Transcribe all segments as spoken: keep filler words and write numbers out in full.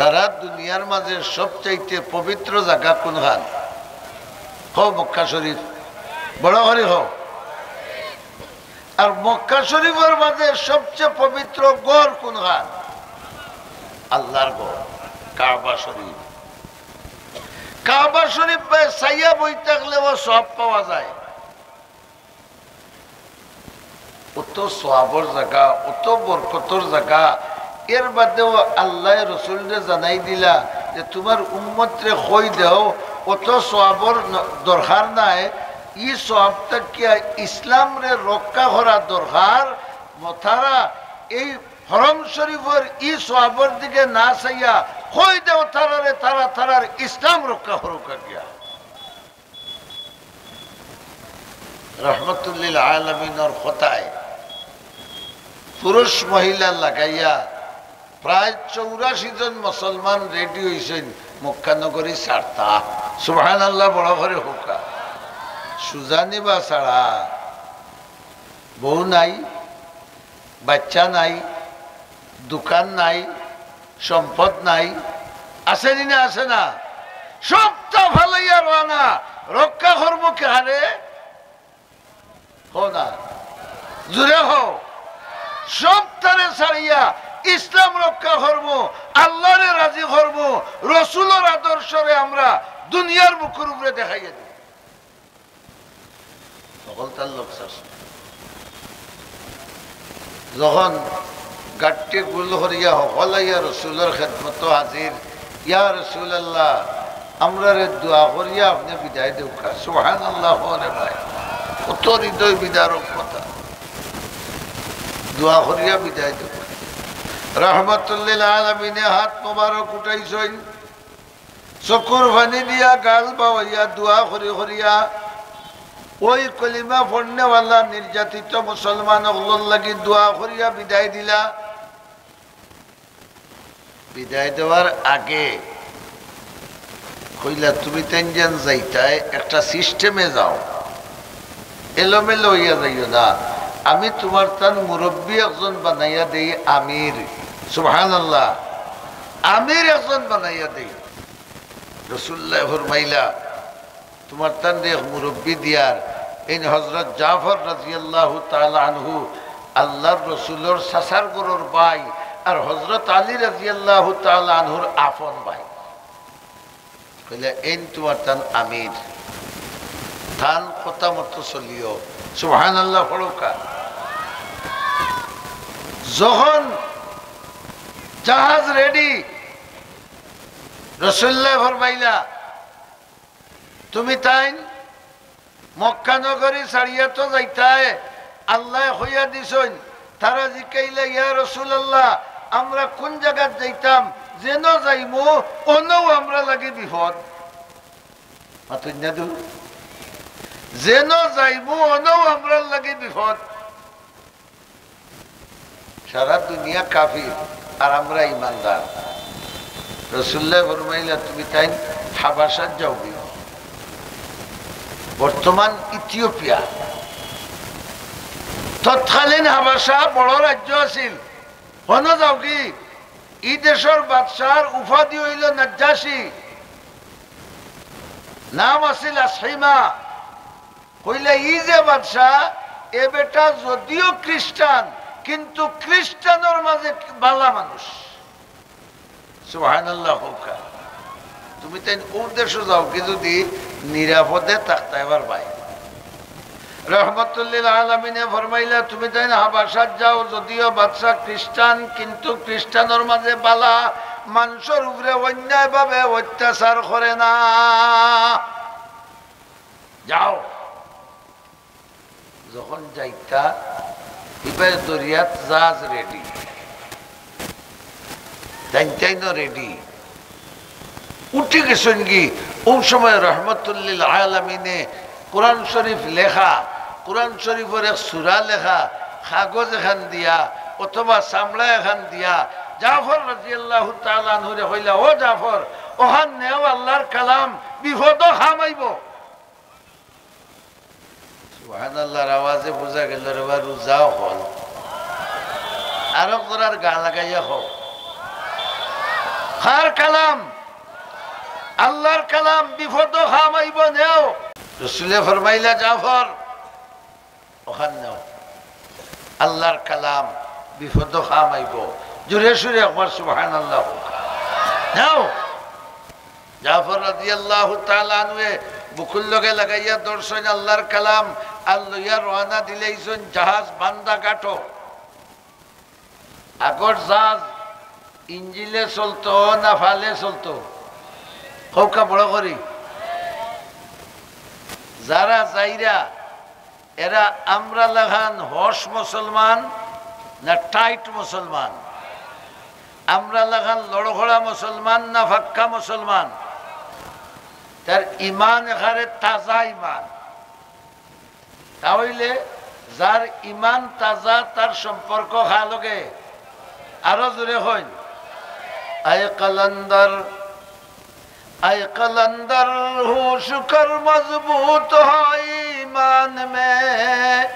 সারা দুনিয়ার মাঝে সবচাইতে পবিত্র জাগা কুনখান? কও মক্কা শরীফ, বড় করি কও। আর মক্কা শরীফর মাঝে সবচেয়ে পবিত্র ঘর কুনখান? আল্লাহর ঘর, কাবা শরীফ। কাবা শরীফ বায় চাইয়া বই থাকলেও সওয়াব পাওয়া যায়। অত সওয়াবর জাগা, অত বরকতর জাগা। এর বাদেও আল্লায় রসুলরে জানাই দিলা যে, "তুমার উম্মতরে কই দেও, অত সওয়াবর ন-, দরকার নাই, ই সওয়াব থাকিয়া ইসলামরে রক্ষা করা দরকার।" মতারা এই হরম শরীফর ই সওয়াবর দিকে না চাইয়া কই দেও তারারে, তারা তারার ইসলাম রক্ষা করুক গিয়া। রহমতুল্লিল আলামিনর কথায় পুরুষ মহিলা লাগাইয়া প্রায় চৌরাশি জন মুসলমান রেডি হইছইন মক্কা নগরী ছাড়তা। সুবহানাল্লাহ, বড় করি কউক্কা। সুজানি বা ছাড়া, বউ নাই, বাচ্চা নাই, দোকান নাই, সম্পদ নাই, আছে নি না, আছে না? সবটা ফালাইয়া রওয়ানা। রক্ষা করমু কারে? কও না, জুরে কও। সবটারে ছাড়িয়া ইসলাম রক্ষা করমু, আল্লাহরে রাজি করমু, রসুলর আদর্শরে আমরা দুনিয়ার বুকুর উপরে দেখাইয়া দিমু। হকলতার লোক চাষ। যখন গাট্টি গুল করিয়া হকল আইয়া রসুলর খেদমতো হাজির, "ইয়া রাসূলুল্লাহ, আমরারে দোয়া করিয়া আপনে বিদায় দেউক্কা।" সুবহানাল্লাহ, কও রে ভাই, কত হৃদয় বিদারক কথা। দোয়া করিয়া বিদায় দেউক্কা। রহমতুল্লিল আলামিনে হাত মোবারক উঠাইছইন, চকুর পানি দিয়া গাল বাওয়াইয়া দোয়া করি করিয়া ওই কলিমা পড়নেওয়ালা নির্যাতিত মুসলমান অকলর লাগি দোয়া করিয়া বিদায় দিলা। বিদায় দেওয়ার আগে কইলা, "তুমি তাইন যেন যাইতায়, একটা সিস্টেমে যাও, এলোমেলো হইয়া যাইও না। আমি তুমার তান মুরব্বী একজন বানাইয়া দেই, আমির।" সুবহানাল্লাহ, আমির একজন বানাইয়া দেই। রসুলুল্লায় ফরমাইলা, "তুমার তানরে এক মুরব্বী দিয়ার।" এইন হজরত জাফর রাদিয়াল্লাহু তাআলা আনহু, আল্লাহর রসুলর চাচার ঘরর ভাই, আর হজরত আলী রাদিয়াল্লাহু তাআলা আনহুর আপন ভাই। কইলা, "এইন তুমার তান আমির, তান কথা মতো চলিও।" সুবহানাল্লাহ পড়উক্কা। যখন জাহাজ রেডি, রসুলুল্লায় ফরমাইলা, "তুমি তাইন মক্কা নগরী ছাড়িয়া তো যাইতায়, আল্লায় কইয়া দিছইন।" তারা জিকাইলা, "ইয়া রাসূলুল্লাহ, আমরা কুন জাগাত যাইতাম? যেন যাইমু, অনও আমরার লাগি বিপদ।" মাতইন না দু? "যেন যাইমু, অনও আমরার লাগি বিপদ।" সারা দুনিয়া কাফির, আর আমরা ইমানদার। রসুলুল্লায় ফরমাইলা, "তুমি তাইন হাবাসাত যাওগি।" বর্তমান ইথিওপিয়া, তৎকালীন হাবাসা বড় রাজ্য আছিল। হনো যাওগি? ই দেশর বাদশার উপাধি অইলো নাজ্জাশী, নাম আছিল আসহিমা। কইলা, "ই যে বাদশা, এ বেটা যদিও খ্রিস্টান, কিন্তু খ্রিস্টানর মাঝে বালা মানুষ।" সুবহানাল্লাহ কউক্কা। তুমি তাইন অউ দেশো যাওগি যুদি নিরাপদে থাকতায় পারবায়। রহমতুল্লিল আলামিনে ফরমাইলা, "তুমি তাইন হাবাসাত যাও, যদিও বাদশা খ্রিস্টান, কিন্তু খ্রিস্টানর মাঝে বালা, মানষর উপরে অন্যায়ভাবে অত্যাচার করে না। যাও।" যখন যাইতা, ইবায় দরিয়াত জাহাজ রেডি, যাইতাইনও রেডি, উঠি গেছইনগি। অউ সময় রহমতুল্লিল আলামিনে কোরআন শরীফ লেখা, কোরআন শরীফর এক সূরা লেখা কাগজ এখান দিয়া অথবা চামড়া এখান দিয়া জাফর রাদিয়াল্লাহু তাআলা আনহুরে কইলা, "ও জাফর, অখান নেও আল্লাহর কালাম, বিপদো কাম আইবো।" সুবহানাল্লাহর আওয়াজে বুঝা গেল রে বা, রোজা অকল। আরো জোরে গা লাগাইয়া কও। কার কালাম? আল্লাহর কালাম। বিপদো কাম আইবো, নেও। রসুলে ফরমাইলা, জাফর, অখান নেও। আল্লাহর কালাম, বিপদো কাম আইবো। জোরে সুরে একবার সুবহানাল্লাহ। নেও। জাফর রাদিয়াল্লাহু তাআলা আনহুয়ে বুকুর লগে লাগাইয়া ধরছইন আল্লাহর কালাম, আর লইয়া রওয়ানা দিলাইছইন জাহাজ বান্দা ঘাটো। আগর জাহাজ ইঞ্জিলে চলতো না ফালে চলতো? কউক্কা বড় করি। যারা যাইরা, এরা আমরা লাখান হস মুসলমান না টাইট মুসলমান? আমরা লাখান লড়খড়া মুসলমান না ফাক্কা মুসলমান? তার ইমান একেবারে তাজা ইমান। তা অইলে যার ইমান তাজা, তার সম্পর্ক কার লগে? আরো জোরে কইন। اے قلندر، اے قلندر، ہوش کر مضبوط ہو ایمان میں۔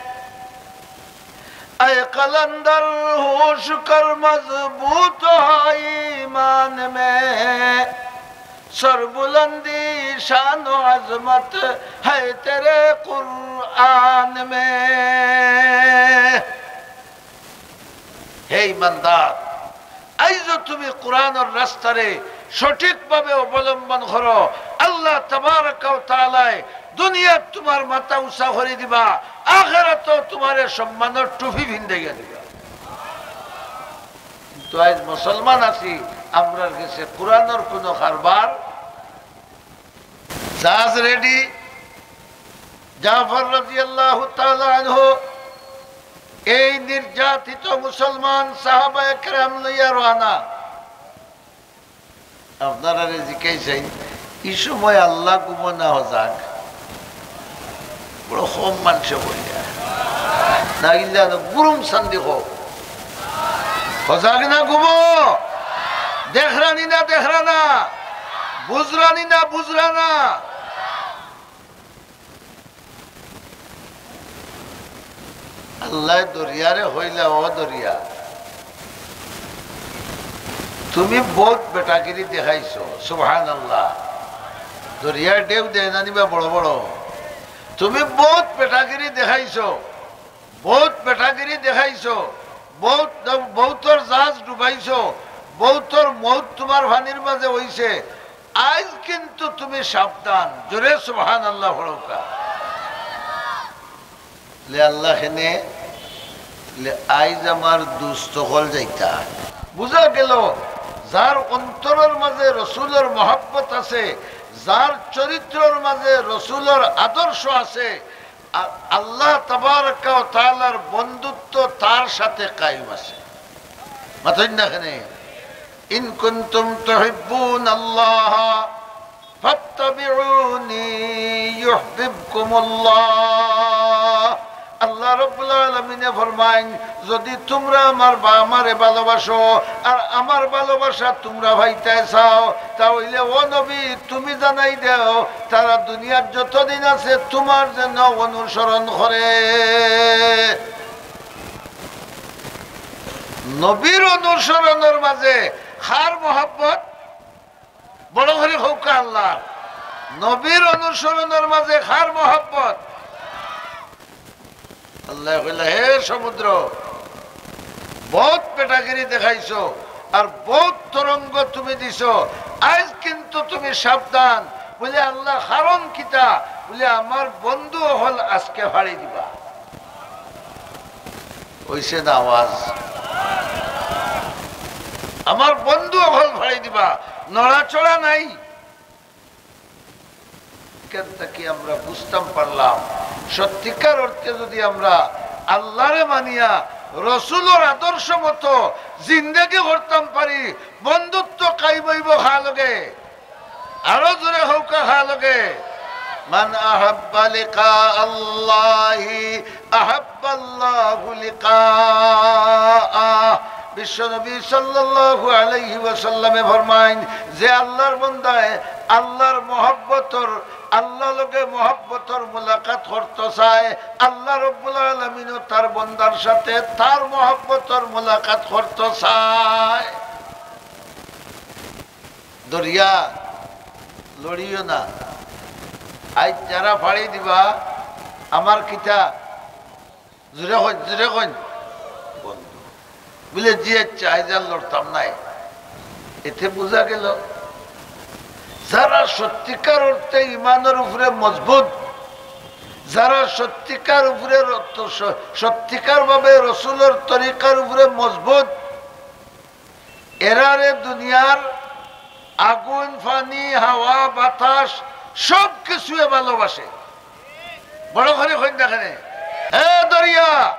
اے قلندر، ہوش کر مضبوط ہو ایمان میں۔ سربلندی شان و عظمت ہے تیرے قرآن میں۔ হে ইমানদার, আইজও তুমি কোরআনর রাস্তারে সঠিকভাবে অবলম্বন করো, আল্লাহ তাবারাকা ওয়া তাআলায় দুনিয়াত তুমার মাথা উঁচা করি দিবা, আখেরাতও তুমারে সম্মানর টুপি ফিন্দাইয়া দিবা। কিন্তু আইজ মুসলমান আছি, আমরার গেছে কোরআনর কোনো কারবার। জাহাজ রেডি, জাফর রাদিয়াল্লাহু তাআলা আনহু এই নির্যাতিত মুসলমান সাহাবায়ে কেরাম লইয়া রওয়ানা। আপনারারে জিকাইছাইন, ই সময় আল্লাহ ঘুমো না হজাগ? বড় কম মানষে বলিয়া। না ইল্লা গুরুম সান্দি কও। হজাগ না ঘুমো? দেখরানি না দেখরা না? বুঝরানি না বুঝরা না? আল্লায় দরিয়ারে কইলা, "ও দরিয়া, তুমি বউত বেটাগিরি দেখাইছো।" সুবহানাল্লাহ। দরিয়ার ঢেউ দেয় না নি বা বড় বড়? "তুমি বউত বেটাগিরি দেখাইছো, বউত বেটাগিরি দেখাইছো, বউত, বউতর জাহাজ ডুবাইছো, বউতর মউত তুমার পানির মাঝে অইছে, আইজ কিন্তু তুমি সাবধান।" জোরে সুবহানাল্লাহ পড়উক্কা। লে আল্লাহ কেনে, লে আইজ আমার দুস্ত অকল যাইতা। বুঝা গেল, যার অন্তরর মাঝে রসুলর মহব্বত আছে, যার চরিত্রর মাঝে রসুলর আদর্শ আছে, আ-, আল্লাহ তাবারাকা ওয়া তাআলার বন্ধুত্ব তার সাথে কায়েম আছে। মাতইন না কেনে? ইন কুনতুম তুহিব্বুনাল্লাহ ফাত্তাবিউনি ইউহবিবকুমুল্লাহ। আল্লাহ রাব্বুল আলামিনে ফরমাইন, যদি তুমরা আমার বা আমারে ভালোবাসো আর আমার ভালোবাসা তুমরা পাইতায় চাও, তা অইলে ও নবী, তুমি জানাই দেও, তারা দুনিয়ার যতদিন আছে তুমার যেন অনুসরণ করে। নবীর অনুসরণর মাঝে কার মহব্বত? বড় করি কউক্কা আল্লাহর। নবীর অনুসরণর মাঝে কার মহব্বত? আল্লায় কইলা, "হে সমুদ্র, বউত বেটাগিরি দেখাইছো আর বউত তরঙ্গ তুমি দিছো, আইজ কিন্তু তুমি সাবধান।" বলে, "আল্লাহ, কারণ কিতা?" বলে, "আমার বন্ধু অকল আজকে ফাড়ি দিবা।" অইছে না আওয়াজ? "আমার বন্ধু অকল ফাড়ি দিবা, নড়াচড়া নাই।" এখান থাকি আমরা বুঝতাম পারলাম, সত্যিকার অর্থে যদি আমরা আল্লাহরে মানিয়া রসুলর আদর্শ মতো জিন্দেগি করতাম পারি, বন্ধুত্ব কায়েম অইবো কার লগে? আরো জোরে কউক্কা কার লগে? মান আহাব্বা লিকা আল্লাহি আহাব্বাল্লাহু লিকাআহ। বিশ্বনবী সাল্লাল্লাহু আলাইহি ওয়াসাল্লামে ফরমাইন যে আল্লাহর বন্দায় আল্লাহর মহব্বতর, আল্লাহ লগে মহব্বতর মুলাকাত করতো চায়, আল্লাহ রব্বুল আলামিনও তার বন্দার সাথে তার মহব্বতর মুলাকাত করতো চায়। দরিয়া লড়িও না। আইজ যারা ফাড়ি দিবা, আমার কিতা, জুরে কইন, জুরে কইন, বন্ধু। বুলে, "জি আচ্ছা, আইজ আর লড়তাম নায়।" এতে বুঝা গেল, যারা সত্যিকার অর্থে ইমানর উপরে মজবুত, যারা সত্যিকার উপরে র-, ত-, স-, সত্যিকার ভাবে রসুলর তরিকার উপরে মজবুত, এরারে দুনিয়ার আগুন, পানি, হাওয়া, বাতাস সব কিছুয়ে ভালোবাসে। বড় করি কইন না কেনে? এ দরিয়া,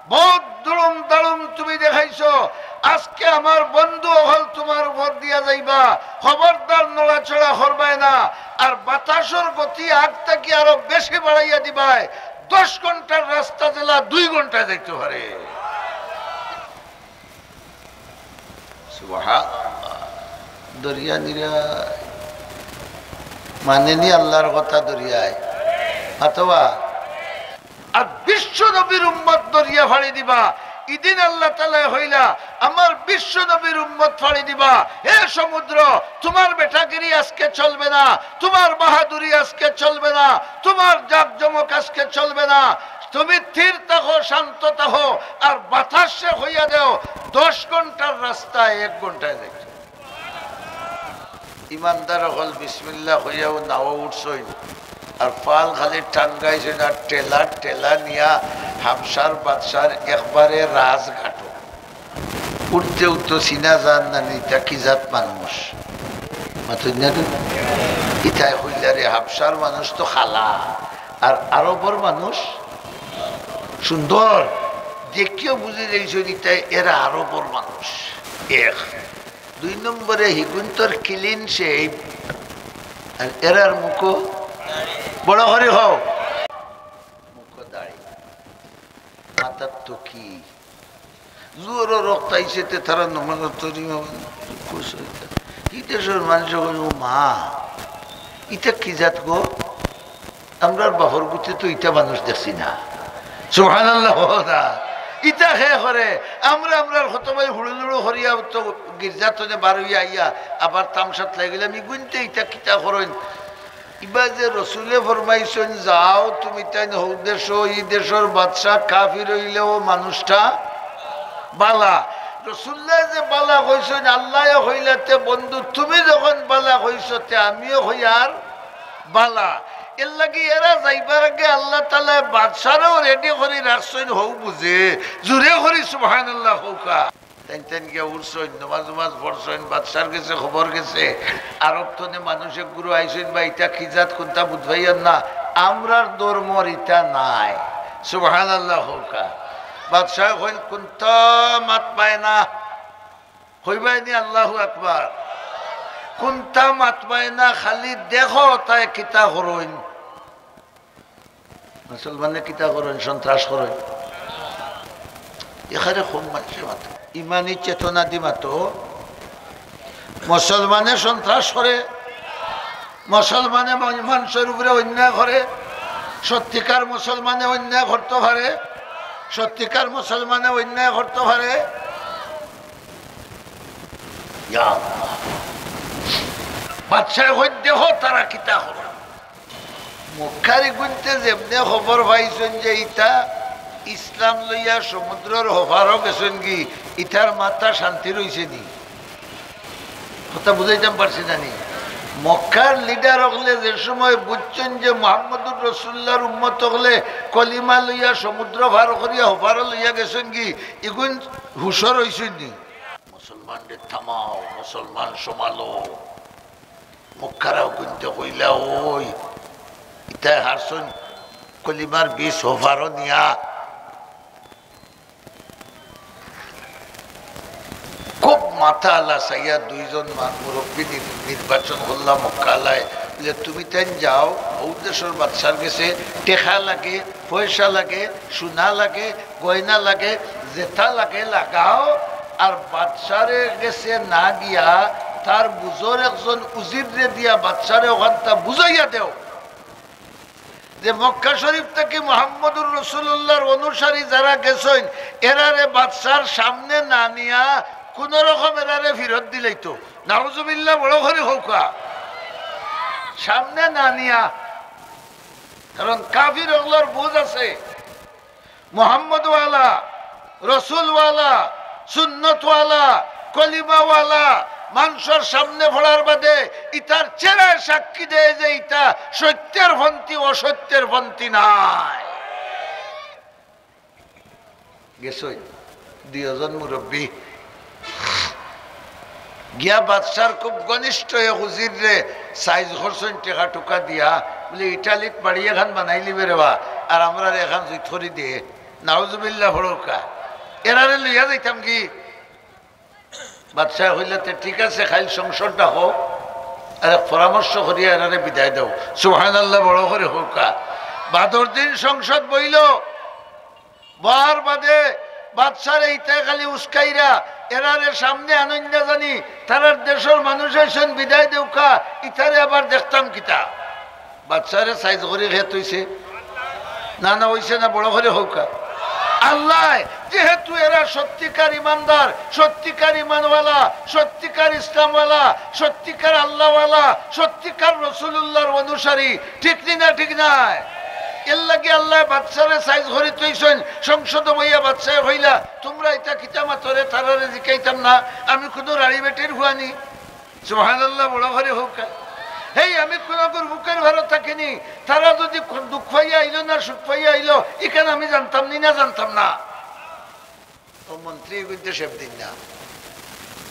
বউত দুড়ুম দাড়ুম তুমি দেখাইছো, আজকে আমার বন্ধু অকল তুমার উপর দিয়া যাইবা, খবরদার নড়াচড়া করবায় না। আর বাতাসর গতি আগ থাকি আরো বেশি বাড়াইয়া দিবায়, দশ ঘন্টার রাস্তা যেলা দুই ঘন্টায় যাইতো পারে। সুবহানাল্লাহ। দরিয়া নিরায়। মানেনি আল্লাহর কথা দরিয়ায়। অথবা আর বিশ্ব নবীর উম্মত দরিয়া ফাড়ি দিবা। ইদিন আল্লাহ তাআলায় কইলা, "আমার বিশ্ব নবীর উম্মত ফাড়ি দিবা। হে সমুদ্র, তুমার বেটাগিরি আজকে চলবে না, তুমার বাহাদুরি আজকে চলবে না, তুমার জাকজমক আজকে চলবে না।" তুমি স্থির থাকো, শান্ত থাকো, আর বাতাসরে কইয়া দেও, দশ ঘন্টার রাস্তা এক ঘন্টায় যাইতো। ইমানদার অকল বিসমিল্লাহ কইয়াউ নাও উঠছইন, আর ফাল খালি টাঙ্গাইছইন, আর ঠেলা ঠেলা নিয়া হাবশার বাদশার একবারে রাজঘাটো। উঠতে উঠতে চিনা যার না নি, ইতা কি জাত মানুষ? মাতইন না তো? ইতায় কইলা রে, হাবশার মানুষ তো কালা, আর আরবর মানুষ সুন্দর। দেখিও বুঝি যাইছইন, ইতায় এরা আরবর মানুষ। এক। দুই নম্বরে, হিগুইন্তর clean shave, আর এরার মুখো বড় করি কও, মুখো দাড়ি, মাথার টুপি। জোরো রক্ত আইছে তে তারা নমাজ তরিমা খুশ অইতা। ই দেশর মানষে কইবো, "মা, ইতা কি জাত গো? আমরার বাপর গুতে তো ইতা মানুষ দেখছি না।" সুবহানাল্লাহ, কও না। ইতা কে করে? আমরা আমরার কত ভাই হুড়ুলুড়ু করিয়া তো গির্জা তনে বার অইয়া আইয়া আবার তামশাত লাগি গেলাম। ইগুইন্তে ইতা কিতা করইন? ইবা যে রসুলে ফরমাইছইন, "যাও তুমি তাইন হউ দেশো, ই দেশর বাদশা কাফির অইলেও মানুষটা বালা।" রসুল্লায় যে বালা কইছইন, আল্লায়ও কইলা, তে বন্ধু, তুমি যখন বালা কইছো, তে আমিও কইয়ার বালা। এরলাগি এরা যাইবার আগে আল্লাহ তাআলায় বাদশারেও ready করি রাখছইন, হউ বুঝে। জুরে করি সুবহানাল্লাহ কউক্কা। তাইন তাইন গিয়া উঠছইন, নমাজ উমাজ পড়ছইন, বাদশার গেছে খবর গেছে, আরব তনে মানুষ এক গুরু আইছইন বা ইতা কি জাত কুন্তা বুঝবাইয়ার না, আমরার ধর্মর ইতা নায়। সুবহানাল্লাহ কউক্কা। বাদশায় কইন, "কুন্তা মাতবায় না।" কইবায় নি আল্লাহু আকবার? কুন্তা মাতবায় না, খালি দেখো তায় কিতা করইন। মুসলমানে কিতা করইন? সন্ত্রাস করইন। এখানে খুব মানষে মাতো, ইমানি চেতনা দি মাতো। মুসলমানে সন্ত্রাস করে, মুসলমানে মান-, মানষর উপরে অন্যায় করে। সত্যিকার মুসলমানে অন্যায় করতো পারে? সত্যিকার মুসলমানে অন্যায় করতো পারে? ইয়া আল্লাহ। বাদশায় কইন, "দেখো তারা কিতা করে।" মক্কার ইগুইন্তে যেমনে খবর পাইছইন যে ইতা ইসলাম লইয়া সমুদ্রর হপারো গেছইন গি, ইতার মাথা শান্তি রইছে নি? কথা বুঝাইতাম পারছি না নি? মক্কার leader অকলে যে সময় বুঝছইন যে মুহাম্মদুর রাসূলুল্লাহর উম্মত অকলে কলিমা লইয়া সমুদ্র পার করিয়া হপারো লইয়া গেছইন গি, ইগুইন হুশো রইছইন নি? মুসলমানরে থামাও, মুসলমান সমালো। মক্কার ইগুইন্তে কইলা, "ওই, ইতায় হারছইন কলিমার বিষ হপারো নিয়া।" খুব মাথা আলা চাইয়া দুইজন মা-, মুরব্বি নি-, নির্বাচন করলা মক্কা আলায়, বুলে, "তুমি তাইন যাও, অউ দেশর বাদশার গেছে টেকা লাগে, পয়সা লাগে, সোনা লাগে, গয়না লাগে, যেতা লাগে লাগাও, আর বাদশারে গেছে না গিয়া তার বুজর একজন উজিররে দিয়া বাদশারে অখানতা বুঝাইয়া দেও যে মক্কা শরীফ থাকি মুহাম্মদুর রাসূলুল্লাহর অনুসারী যারা গেছইন, এরারে বাদশার সামনে না নিয়া কুনু রকম এরারে ফিরত দিলাইতো।" নাউজুবিল্লাহ, বড় করি কউক্কা। সামনে না নিয়া, কারণ কাফির অকলর বুঝ আছে, মোহাম্মদওয়ালা, রসুলওয়ালা, সুন্নতওয়ালা, কলিমাওয়ালা, মানষর সামনে পড়ার বাদে ইতার চেহারায় সাক্ষী দেয় যে ইতা সত্যের পন্থী, অসত্যের পন্থী নায়। গেছইন দুইজন মুরব্বি। গিয়া বাদশার খুব ঘনিষ্ঠ এক উজিররে সাইজ করছইন টেকা টুকা দিয়া, বুলে, "ইটালিত বাড়ি এখান বানাইলিবে রে বা, আর আমরারে এখান জুইত করি দে।" নাউজুবিল্লাহ পড়উক্কা। এরারে লইয়া যাইতাম কি? বাদশায় কইলা, "তে ঠিক আছে, কাইল সংসদ ডাকো, আর এক পরামর্শ করিয়া এরারে বিদায় দেও।" সুবহানাল্লাহ, বড় করি কউক্কা। বাদর দিন সংসদ বইল, বওয়ার বাদে বাদশারে ইতায় খালি উস্কাইরা, এরারে সামনে আনইন না জানি, তারার দেশর মানুষ আইছইন, বিদায় দেউক্কা, ইতারে আবার দেখতাম কিতা? বাদশারে সাইজ করি খেত অইছে না, না অইছে না? বড় করি কউক্কা। আল্লায়, যেহেতু এরা সত্যিকার ইমানদার, সত্যিকার ইমানওয়ালা, সত্যিকার ইসলামওয়ালা, সত্যিকার আল্লাহওয়ালা, সত্যিকার রসুলুল্লাহর অনুসারী, ঠিক নি না? ঠিক নায়? এর লাগি আল্লায় বাদশারে সাইজ করি থইছইন। সংসদো বইয়া বাদশায় কইলা, "তুমরা ইতা কিতা মাতরে, তারারে জিকাইতাম না, আমি কুনু রাড়ি বেটির ফুয়া নি।" সুবহানাল্লাহ, বড় করি কউক্কা। হেই, আমি কুনু গুর বুকের ভারো থাকি নি, তারা যুদি দুখ পাইয়া আইলো না সুখ পাইয়া আইলো, ইখান আমি জানতাম নি না জানতাম না? ও মন্ত্রী, এগুইন তো সেব দিন না।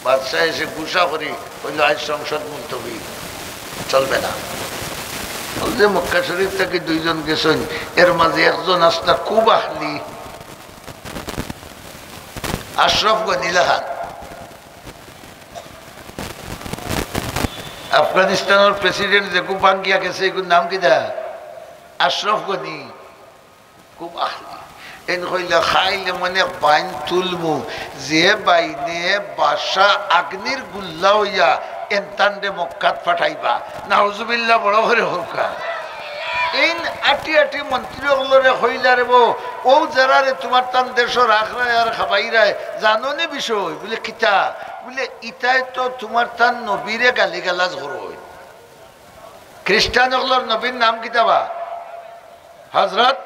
বাদশায় এসে গুসা করি কইল, "আইজ সংসদ মুলতবি, চলবে না।" অউ যে মক্কা শরীফ থাকি দুইজন গেছইন, এর মাঝে একজন আছলা খুব আখলি, আশরাফ গনি লাখান। আফগানিস্তানর প্রেসিডেন্ট যেগু ভাঙ্গিয়া গেছে, এগুর নাম কিতা? আশরাফ গনি। খুব আখলি। এইন কইলা, "কাইল এমন এক বাইন তুলমু, যে বাইনে বাদশা আগ্নির গুল্লা অইয়া এনতানরে মক্কাত পাঠাইবা।" নাউজুবিল্লাহ, বড় করি কউক্কা। এইন আটি আটি মন্ত্রী অকলরে কইলা, "রে বো, অউ যেরারে তুমার তান দেশো রাখরায় আর খাবাইরায়, জানো নি বিষয়?" বুলে, "কিতা?" বুলে, "ইতায় তো তুমার তান নবীরে গালিগালাজ করইন।" খ্রিস্টান অকলর নবীর নাম কিতা বা? হযরত,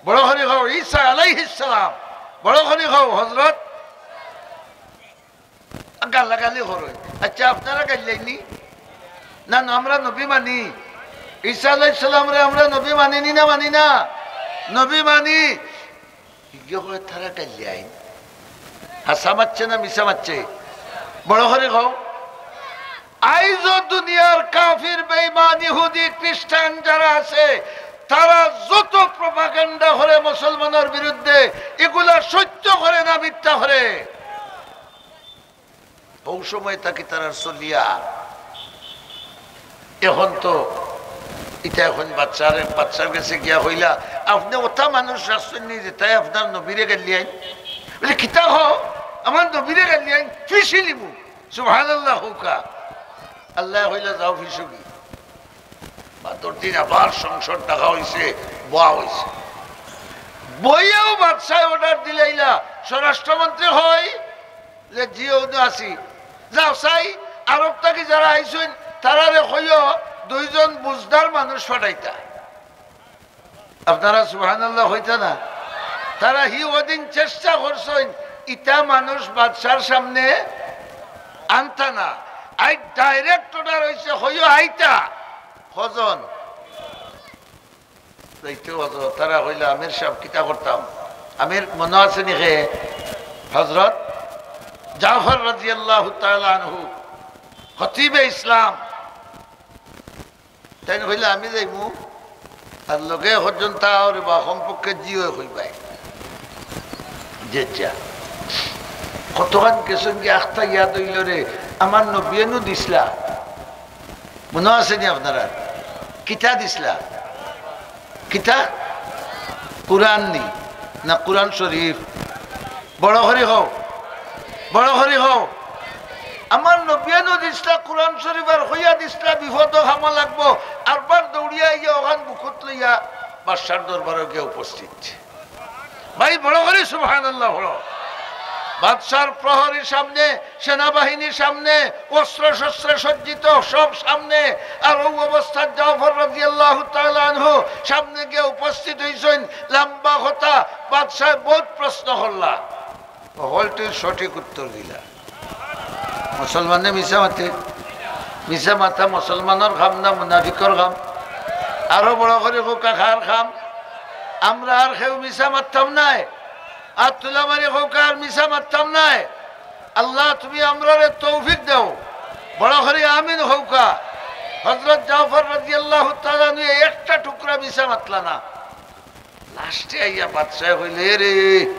বড় করি কও, ঈসা আলাইহিস সালাম। বড় করি কও, হযরত। গালাগালি করইন। আচ্ছা, আপনারা গাইল্লাইন নি? না, না, আমরা নবী মানি। ঈসা আলাইহিস সালামরে আমরা নবী মানি নি না মানি না? নবী মানি। ইগিয়ে কয়, "তারা গাইল্লাইন।" হাছা মাতছে না মিছা মাতছে? বড় করি কও। আইজও দুনিয়ার কাফির, বেঈমান, ইহুদি, খ্রিস্টান যারা আছে, তারা যত প্রপাগান্ডা করে মুসলমানর বিরুদ্ধে, ইগুলা সত্য করে না মিথ্যা করে? অউ সময় থাকি তারার চলিয়া। এখন তো ইতা এখন বাদশার, বাদশার গেছে গিয়া কইলা, "আপনে অতা মানুষ রাখছইন নি যেতায় আপনার নবীরে গাইল্লাইন?" বুলে, "কিতা কও? আমার নবীরে গাইল্লাইন? ফিসিলিমু।" সুবহানাল্লাহ কউক্কা। আল্লায় কইলা, "যাও ফিসুগি।" বাদর দিন আবার সংসদ ডাকা অইছে, বওয়া অইছে। বইয়াও বাদশায় অর্ডার দিলাইলা, স্বরাষ্ট্রমন্ত্রী কই? বুলে, "জি, অউ তো আছি।" "যাও চাই, আরব থাকি যারা আইছইন, তারারে কইও দুইজন বুঝদার মানুষ পাঠাইতা।" আপনারা সুবহানাল্লাহ কইতা না? তারা হি অদিন চেষ্টা করছইন, ইতা মানুষ বাদশার সামনে আনতা না। আইজ ডাইরেক্ট অর্ডার অইছে, কইও আইতা। কয়জন? যাইতে কত? তারা কইলা, "আমির সাব, কিতা করতাম?" আমির মনো আছে নি কে? হযরত জাফর রাদিয়াল্লাহু তাআলা আনহু, খতিবে ইসলাম। তাইন কইলা, "আমি যাইমু, আর লগে একজন তাও রে বা, কমপক্ষে জি অয় কইবায়।" যে যা। কতখান গেছইন গি আখতা ইয়াদ অইল রে, আমার নবীয়ে নু দিছলা। মনো আছে নি আপনারার? কিতা দিছলা? কিতা? কুরআন নি? না কুরআন শরীফ? বড় করি কও, বড় করি কও। আমার নবীয়ে নু দিছলা কুরআন শরীফ আর কইয়া দিছলা বিপদো কামো লাগবো। আরবার দৌড়িয়া আইয়া অখান বুকুত লইয়া বাদশার দরবারো গিয়া উপস্থিত। ভাই, বড় করি সুবহানাল্লাহ পড়ো। বাদশার প্রহরী সামনে, সেনাবাহিনীর সামনে, অস্ত্রশস্ত্রে সজ্জিত সব সামনে। আর অউ অবস্থাত জাফর রাদিয়াল্লাহু তাআলা আনহু সামনে গিয়া উপস্থিত অইছইন। লম্বা কথা, বাদশায় বউত প্রশ্ন করলা, হকলটির সঠিক উত্তর দিলা। মুসলমানে মিছা মাতে? মিছা মাতা মুসলমানর কাম না মুনাফিকর কাম? আরো বড় করি কউক্কা, কার কাম? আমরা আর কেউ মিছা মাততাম নায়। আর তুলা মারি কউক্কা, আর মিছা মাততাম নায়। আল্লাহ, তুমি আমরারে তৌফিক দেও। বড় করি আমিন কউক্কা। হযরত জাফর রাদিয়াল্লাহু তাআলা আনহু একটা টুকরা মিছা মাতলা না। লাস্টে আইয়া বাদশায় কইলে, "এ রে,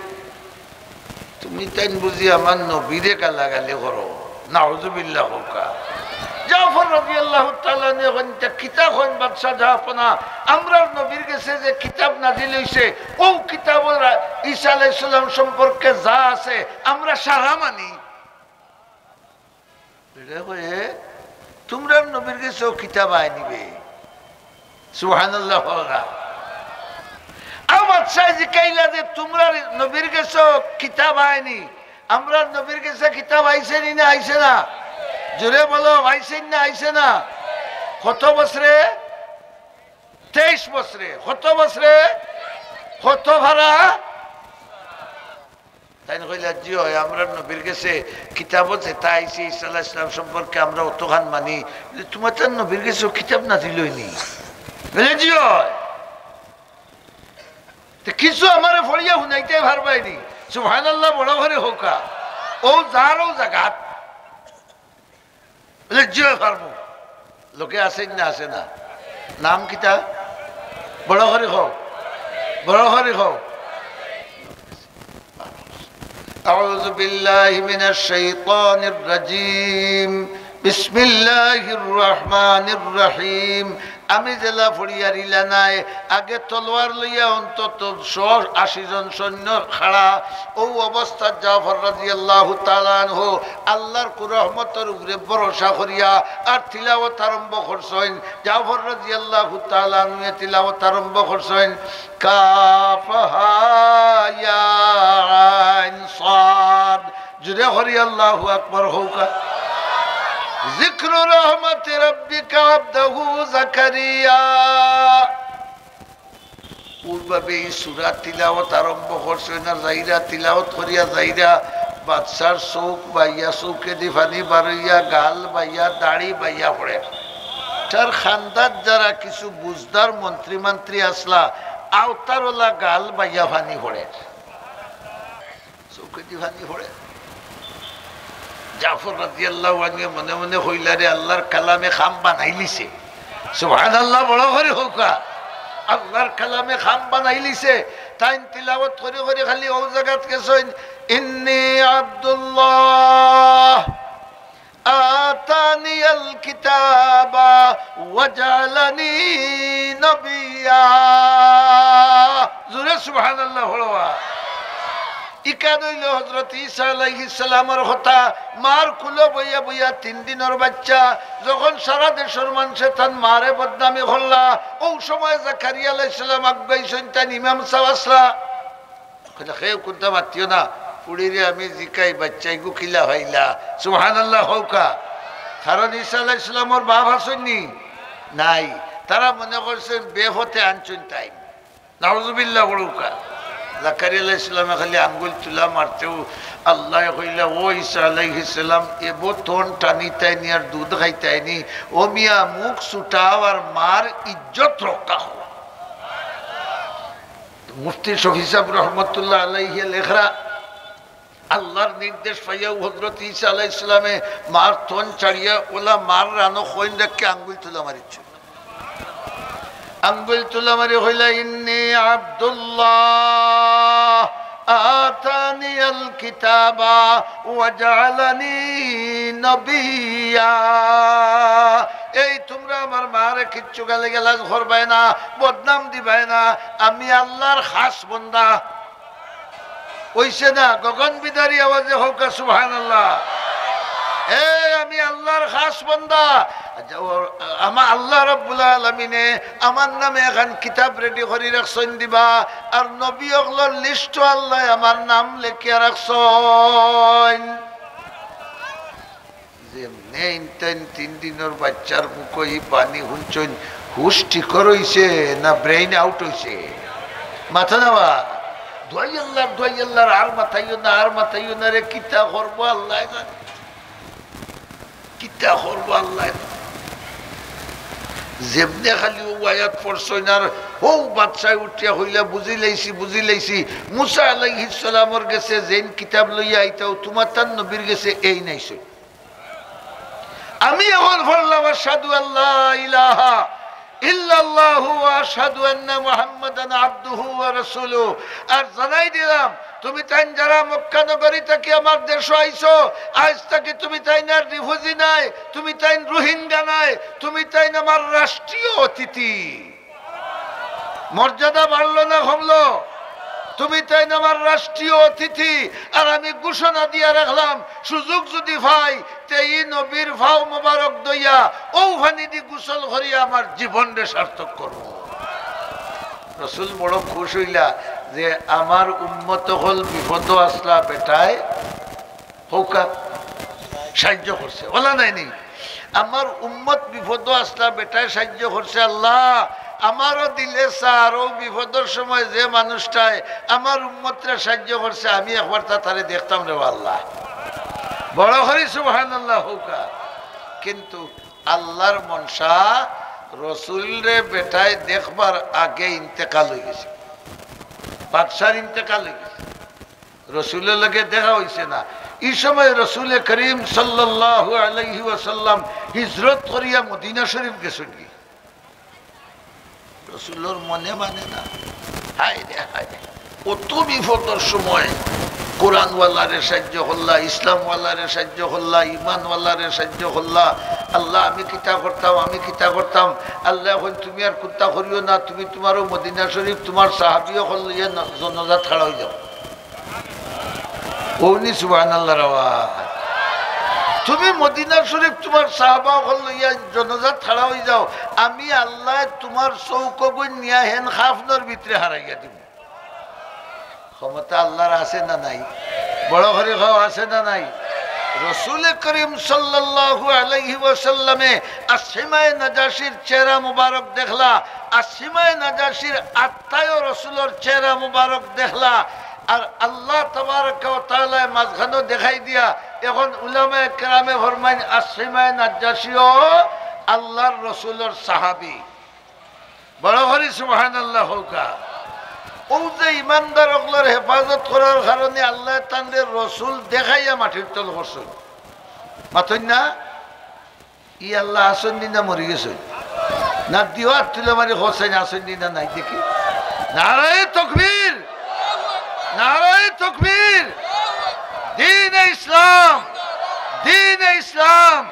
তুমি তাইন বুঝি আমার নবীরে গালাগালি করো?" নাউজুবিল্লাহ কউক্কা। জাফর রাদিয়াল্লাহু তাআলা আনহু কইন, "তে কিতা কইন বাদশা জাহাপনা, আমরার নবীর গেছে যে কিতাব নাজিল অইছে, অউ কিতাবর ঈসা আলাইহিস সালাম সম্পর্কে যা আছে, আমরা সারা মানি।" এটা কয়ে, "তুমরার নবীর গেছেও কিতাব আয়নি বে।" সুবহানাল্লাহ কউক্কা। আর বাদশায় জিকাইলা যে, "তুমরার নবীর গেছেও কিতাব আয়নি, আমরার নবীর গেছে কিতাব আইছে নি না আইছে না? জোরে বলো, আইছে নি না আইছে না?" কত বছরে? তেইশ বছরে। কত বছরে? কত ফারা? তাইন কইলা, "জি অয়, আমরার নবীর গেছে কিতাবো যেতা আইছে ঈসা আলাইহিস সালাম সম্পর্কে আমরা অতখান মানি।" বলে, "তুমার তার নবীর গেছেও কিতাব নাজিল অয়নি?" বলে, "জি অয়।" "তে কিছু আমারে পড়িয়া হুনাইতে পারবায়নি?" সুবহানাল্লাহ, বড় করি কউক্কা। অউ যার অউ জাগাত। বলে, "জি অয়, পারমু।" লোকে আছে না, আছে না? নাম কিতা? বড় করি কও, বড় করি কও। أعوذ بالله من الشيطان الرجيم. بسم الله الرحمن الرحيم. আমি যেলা পড়িয়ার ইলা নায়, আগে তলোয়ার লইয়া অন্তত শ আশি জন সৈন্য খাড়া। অউ অবস্থাত জাফর রাদিয়াল্লাহু তাআলা আনহু আল্লাহর কুরহমতর উপরে ভরসা করিয়া আর তিলাওয়াত আরম্ভ করছইন। জাফর রাদিয়াল্লাহু তাআলা আনহু তিলাওয়াত আরম্ভ করছইন, "কাফ হা ইয়া আইন সাদ।" জুরে করি আল্লাহু আকবার কউক্কা। "যিকরু রাহমাতি রাব্বিকা আবদাহু জাকারিয়া।" অউভাবে ই সূরা তিলাওয়াত আরম্ভ করছইন, আর যাইরা তিলাওয়াত করিয়া যাইরা, বাদশার চউখ বাইয়া, চউখেদি পানি বারইয়া, গাল বাইয়া, দাড়ি বাইয়া পড়ের। তার খান্দাত যারা কিছু বুঝদার মন্ত্রী-মান্ত্রী আছলা, আওতার অলা গাল বাইয়া পানি পড়ের। চউখেদি পানি পড়ের। জাফর রাদিয়াল্লাহু আনহু মনে মনে কইলা, "রে, আল্লাহর কালামে কাম বানাইলিছে।" সুবহানাল্লাহ, বড় করি কউক্কা। আল্লাহর কালামে কাম বানাইলিছে। তাইন তিলাওয়াত করি করি খালি অউ জাগাত গেছইন, "ইন্নী আব্দুল্লাহ, আতানিয়াল কিতাবা ওয়া জাআলানি নাবিয়্যা।" জুরে সুবহানাল্লাহ পড়বা। ইখান অইলো হযরত ঈসা আলাইহিস সালামর কথা। মার কুলো বইয়া বইয়া তিন দিনর বাইচ্চা, যখন সারা দেশর মানষে তান মারে বদনামি করলা, অউ সময় জাকারিয়া আলাইহিস সালাম আগুয়াইছইন, তান ইমাম সাব আছলা। কইলা, "কেউ কুন্তা মাতিও না, ফুড়িরে আমি জিকাই, বাইচ্চাইগু কিলা পাইলা।" সুবহানাল্লাহ কউক্কা। কারণ ঈসা আলাইহিস সালামর বাপ আছইন নি? নাই। তারা মনে করছইন বেপথে আনছইন তাইন। নাউজুবিল্লাহ পড়উক্কা। জাকারিয়া আলাইহিস সালামে খালি আঙ্গুল তুলা মারতেউ আল্লায় কইলা, "ও ঈসা আলাইহিস সালাম, এবো তন টানিতায়নি আর দুধ খাইতায়নি। ও মিয়া, মুখ ছুটাও আর মার ইজ্জত রক্ষা করো।" মুফতি শফি সাব রহমতুল্লাহ আলাইহি লেখরা, আল্লাহর নির্দেশ পাইয়াউ হযরত ঈসা আলাইহিস সালামে মার তন ছাড়িয়া অলা মার রানো কইন রাখিয়া আঙ্গুল তুলা মারিছইন। আঙ্গুল তুলা মারি কইলা, "ইন্নী আব্দুল্লাহ, আতানিয়াল কিতাবা ওয়া জাআলানি নাবিয়্যা।" এই তুমরা আমার মারে কিচ্ছু গালিগালাজ করবায় না, বদনাম দিবায় না, আমি আল্লাহর খাস বন্দা। অইছে না? গগন বিদারী আওয়াজে কউক্কা সুবহানাল্লাহ। এ, আমি আল্লাহর খাস বন্দা, আচ্ছা, ও, আমার আল্লাহ রাব্বুল আলামিনে আমার নামে এখান কিতাব রেডি করি রাখছইন দিবা, আর নবী অকলর লিস্টো আল্লায় আমার নাম লেখিয়া রাখছইন। যেমনে ইনতাইন তিন দিনর বাইচ্চার মুখো ই বাণী হুনছইন, হুশ ঠিক অইছে না ব্রেইন আউট অইছে? মাথা নেওয়া। দোয়াই আল্লাহর, দোয়াই আল্লাহর, আর মাতাইও না, আর মাতাইও না রে, কিতা করবো আল্লায় জানে। কিতা করবো আল্লায় জানে। যেমনে খালি অউ আয়াত পড়ছইন আর অউ বাদশায় উঠিয়া কইলা, "বুঝি লাইছি, বুঝি লাইছি।" মুসা আলাইহিস সালামর গেছে যেইন কিতাব লইয়া আইতাও, তুমার তান নবীর গেছে এইন আইছইন। আমি অখন পড়লাম, "আশহাদু আল্লা ইলাহা ইল্লাল্লাহু ওয়া আশহাদু আন্না মুহাম্মাদান আবদুহু ওয়া রাসূলুহু।" আর জানাই দিলাম, তুমি তাইন যারা মক্কা নগরী থাকি আমার দেশো আইছো, আইজ থাকি তুমি তাইন আর রিফুজি নায়, তুমি তাইন রোহিঙ্গা নায়, তুমি তাইন আমার রাষ্ট্রীয় অতিথি। মর্যাদা বাড়লো না কমলো? তুমি তাইন আমার রাষ্ট্রীয় অতিথি। আর আমি ঘোষণা দিয়া রাখলাম, সুযোগ যুদি পাই, তে ই নবীর পাও মোবারক ধইয়া অউ পানিদি গোসল করিয়া আমার জীবনরে সার্থক করমু। রসুল বড় খুশ অইলা যে আমার উম্মত অকল বিপদো আছলা বেটায় কউক্কা সাইয্য করছে, অলা নায় নি? আমার উম্মত বিপদো আছলা বেটায় সাইয্য করছে। আল্লাহ, আমারও দিলে চার, অউ বিপদর সময় যে মানুষটায় আমার উম্মতরে সাইয্য করছে, আমি একবার তা তারে দেখতাম রে বা আল্লাহ। বড় করি সুবহানাল্লাহ কউক্কা। কিন্তু আল্লাহর মনশা, রসুলরে বেটায় দেখবার আগে ইন্তেকাল অইগেছে, বাদশার ইন্তেকাল অইগেছে, রসুলর লগে দেখা অইছে না। ই সময় রসুলে করিম সাল্লাল্লাহু আলাইহি ওয়াসাল্লাম হিজরত করিয়া মদিনা শরীফ গেছইন গি। রসুলর মনে মানে না। হায় রে হায়, অত বিপদর সময় কোরআনওয়ালারে সাইয্য করলা, ইসলামওয়ালারে সাইয্য করলা, ইমানওয়ালারে সাইয্য করলা। আল্লাহ, আমি কিতা করতাম, আমি কিতা করতাম? আল্লায় কইন, "তুমি আর কুন্তা করিও না, তুমি তুমারও মদিনা শরীফ, তুমার সাহাবী অকল লইয়া ন-, জনাজাত খাড়া অইযাও।" কওনি সুবহানাল্লাহর আওয়াজ। তুমি মদিনা শরীফ তুমার সাহাবা অকল লইয়া জনাজাত খাড়া অইযাও, আমি আল্লায় তুমার চউখ অগুইন নিয়া হেন কাফনর ভিতরে হারাইয়া দিমু। ক্ষমতা আল্লাহর আছে না নাই? বড় করি কও, আছে না নাই? রসুলে করিম সাল্লাল্লাহু আলাইহি ওয়াসাল্লামে আসিমায়ে নাজাশির চেহারা মুবারক দেখলা, আসিমায়ে নাজাশির আত্মায়ও রসুলর চেহারা মুবারক দেখলা। আর আল্লাহ তাবারাকা ওয়া তাআলায় মাঝখানো দেখাই দিয়া, এখন উলামায়ে কেরামে ফরমাইন, আসিমায়ে নাজাশিও আল্লাহর রসুলর সাহাবী। বড় করি সুবহানাল্লাহ কউক্কা। অউ যে ইমানদার অকলর হেফাজত করার কারণে আল্লায় তানরে রসুল দেখাইয়া মাটির তল করছইন। মাতইন না? ই আল্লাহ আছইন নি না মরি গেছইন? না দিও আত তুলে মারি কওছাইন আছইন নি না নাই দেখি। নারায়ে তাকবীর, নারায়ে তাকবীর। দ্বীনে ইসলাম, দ্বীনে ইসলাম।